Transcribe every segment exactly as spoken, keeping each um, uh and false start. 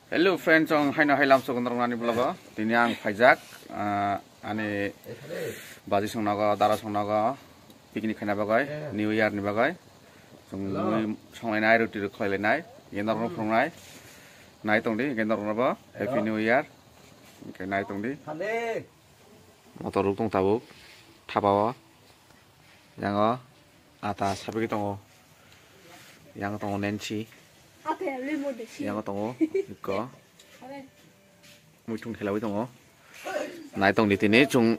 Hello friends, ang haino hai lamsok norok nani vlog o. Tini ang phaijak, ah, ani baji song nogo, dara song nogo, picnic khaina bagwi, New Year ni bagwi. Chwng mui songlainai, roti rok khlailainai, gendar rok phunuknai. Nai tongdi, gendar rok bo Happy New Year. Hwnkhe nai tongdi. Motor rok tong tabuk, thapa o. Yang o ata sabigwi tongo. Yang tongo Nancy. Yang tongo ikko. Muitung khelawi tongo. Nai tongdi tini chwng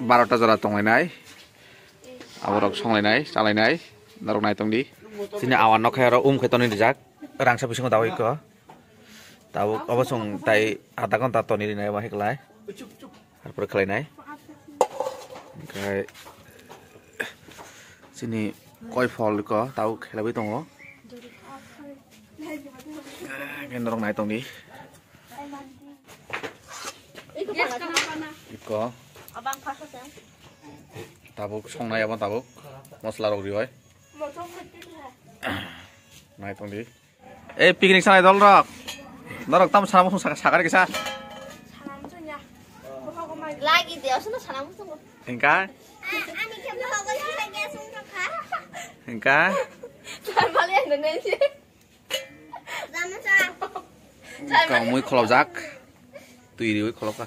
barota jora tonglainai. Aborok songlainai, chalainai. Norok nai tongdi. Chini awan nok hai oro um khai tonwi rijak. Rangsa bisingo dawi ikko. Tabuk obo chwng tai adha ghonta tonwi rinai omo hai kwlai. Harpore khlainai. Onkhe chini koi phol ko tau khelaiwi tongo. Khe norok nai tongdi. Iko. Tabuk songnai abo tabuk. Mosla rok riwi. Nai tongdi. Eh, picnic sanai dol rok. Norok tam sana musung saka saka kisa. Lagi dia sana sana musung. Engka? Ani khe bohok saka kisa sung kha. Engka? Sar bali ano nai si. Jama sa. Engka mui kholop jak. Twi riwi kholop ka.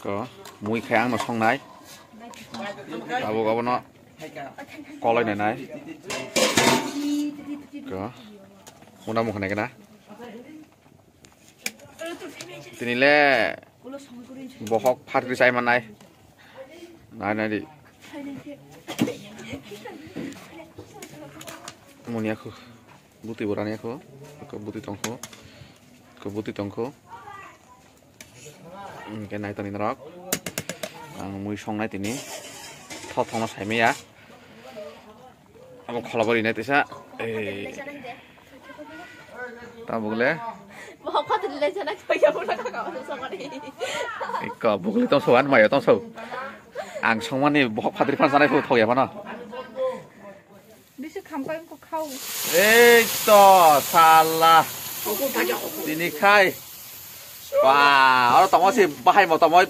Ko, mui khai ang no songnai. Abo, abo no kolai nai nai. Ko, muna mung khanai kana. Tini le bohok phatri chai manai. Nai nai di. Muni aku. Butwi bo rani kho, kho butwi tong kho, kho butwi tong kho. Hwnkhe nai tongni norok. Ang mui songnai tini. Thok thokno saimaya. Abo kholobari nai tisa. Ei. Tabuk le. Ikko bugli tong so, an mayo tong so. Ang songmani bohok phatri phan sanai phu thok ya phano. Bisi khamkha wngkha khao. Ei to, sala. Tini khai. Ba, oro tongo si bahai mo tongo.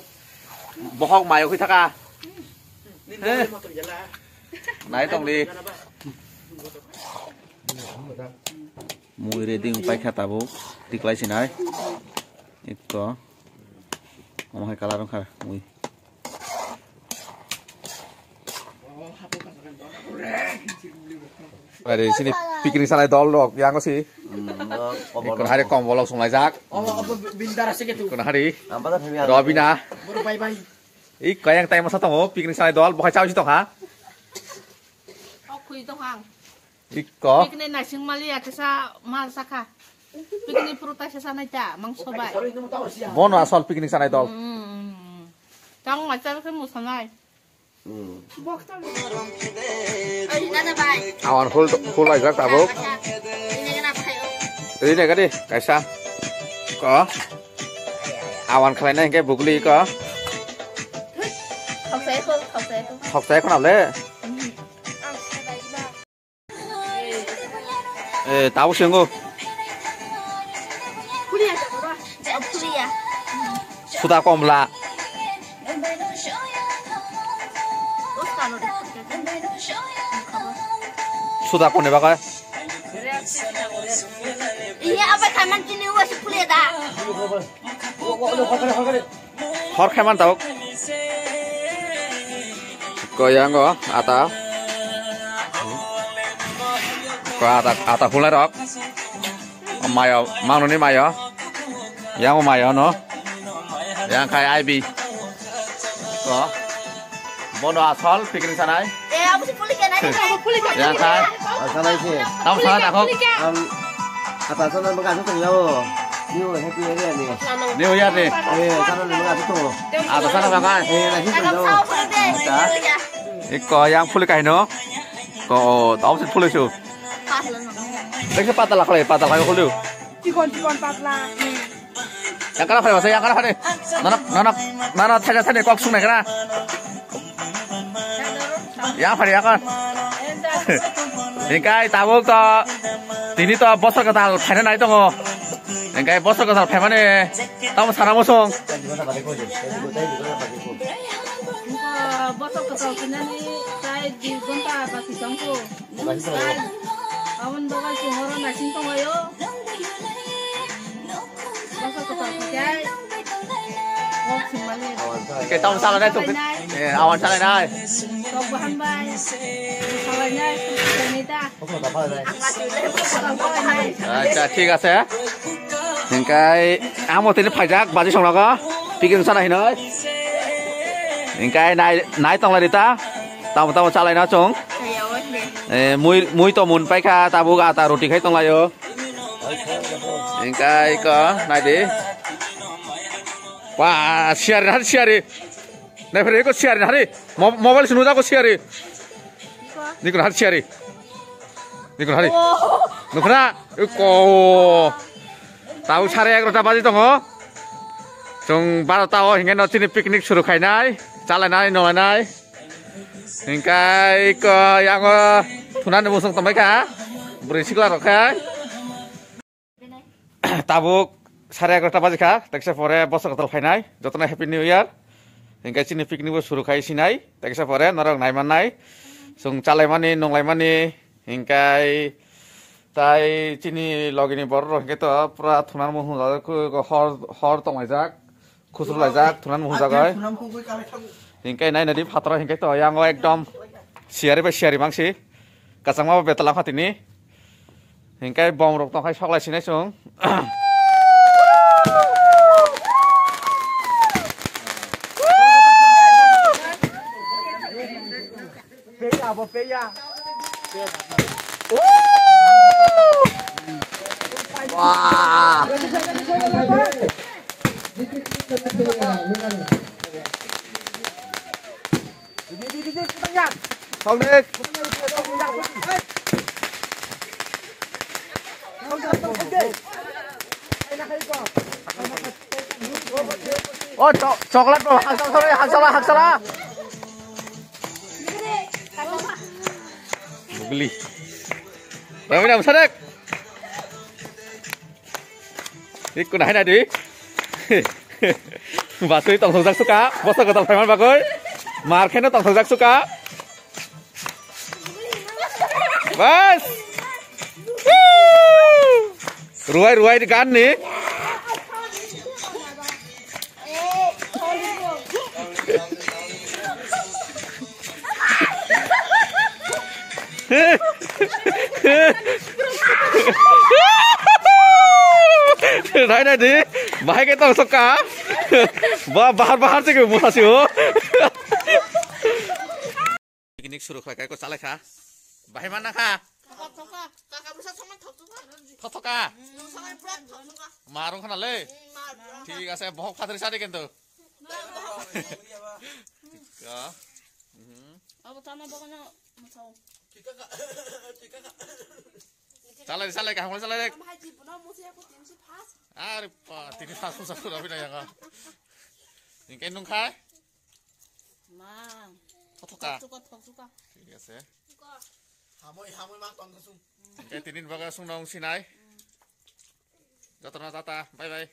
Bohok mayo khui thaka. He. Nai tongdi. Mui ready wng paikha tabuk. Tiklai sinai. Ikko. Omo hai colour wngkha mui. Ari sini picnic sanai dol rok yang si. Hmm, no, kombol. Ikon hari kombol rok songlaijak. Oh, apa bindar sih gitu? Ikon hari. Apa tuh? Robina. Baru bye bye. Ikko yang tai masa tongo picnic sanai dol bohai chao si tong ha. Okhui tong ang. Ikko. Picnic naising mali ya kesa mal saka. Picnic puru taisa sanai ta mang sobai. Bono asol picnic sanai dol. Hmm. Tang machar ke musanai. Hmm. Awan full, full aijak tabuk. Ini kena apa yo? Ini kadi kaisa. Ko. Awan khlaina hingke bugli ko. Khoksa ko, khoksa ko. Khoksa ko nable. Eh, tabuk senggo. Suda komla. Suda kone baga. Iya, apa kaman kini wasi kuliah dah? Hor khe man tabuk. Ko yango ata. Ko ata, ata hulai rok. Mayo, mangnoni mayo. Yango mayo no. Yang khai I B. Ko. Bono asol picnic sanai. Eh, abo se puli kena ni. Yang khai. Asalai se. Tam sana takho. Am, apa sana baga tu tong yao. New happy year ni. New year ni. Eh, sana ni baga tu tong. Apa sana baga? Eh, lagi tong yao. Ikko yang puli kaino. Ko, tam se puli su. Leksa patala khlai, patala khlai hulu. Chikon, chikon, patla. Yang kana phai masa, yang kana phai. Nana, nana, nana thaja thani kok sung nai kana. Yang phai yang kana. Hingkai tabuk to tini to bosor kwtal phaina nai tongo. Hingkai bosor kwtal phaimani tamo sana mosong. Bosor kwtal phainani tai dui ghonta baki tongkho. Aboni bagwi chwng oro naising tonglaio. Bosor kwtal khe kok singmani. Khe tamo salainai tong. Salainai. Eh, awan salainai. Tok bahan bai. Salainai. Salainai ta. Acha, thik ase. Hingkai amo tini phaijak baji songnogo. Picnic sana hinoi. Hingkai nai, nai tonglai rita. Tamo tamo chalaina chong. Eh, mui, mui to mun paikha, tabuk ata roti khai tonglaio. Hingkai ko, naidi. Wah, siari, hari siari. Nai phari ko siari, hari. Mo-, mobile sunu jago siari. Nikun hari siari. Nikun hari. Nukra, ko. Tau sare egarota baji tongo. Chwng barota o hingke no chini picnic suru khainai, chalainai, nolainai. Hingkai ko yango thunani musung tongbai kha. Bwrwi sikla rok khe. Tabuk sare egarota baji kha, teksa pore bosor kwtal phainai, jotono Happy New Year. Hingke chini picnic bo suru khai sinai, teksa pore norok naimannai. Chwng chalaimani, nunglaimani, hingkai tai chini logini borok rok hingke to pura thunan muhung hor, hor tonglaijak. Khusruk laijak, thunan muhung jagoi. Hingkai nai nadi phataro hingkai to yango ekdom siyari bai siyari mangsi. Kachangma bo betal langkha tini. Hingkai bom rok tongkhai soklai sinai chwng. Peya, bo peya. Wah. Saudik. O, cho-, chocolate bo, haksala, haksala, haksala. Bugli. Ramai ramai sadek. Ikko nahai nadi. Basui tongthokjak suka, bosor kwtal phaiman bagwi. Mar kheno tongthokjak suka. Bas. Ruai ruai di gan ni. Nai nai di, bahai ke tong soka. Ba bahar bahar se ke musa si ho. Picnic suru khlai kai ko chalai kha. Bahai mana kha? Thok thok kha. Kaka bwsa songman thok thok kha. Thok thok kha. Nung songman pura thok thok kha. Marung khana le. Hmm, mar pura. Thik ase, bohok phatri sadi kintu. Mar pura. Ka. Mhm. Abo tama bagano masao. Chalai, chalai, kaham chalai. Am hai ji puno musi aku tinsi phas. Are pa, tini phas musa pura bina yang. Ningke nung khai? Ma. Thok thok kha. Thok thok kha, thok thok kha. Thik ase. Hamoi, hamoi ma tong sung. Hingke tini ni bagwi sung nong sinai. Jotono tata, bye bye.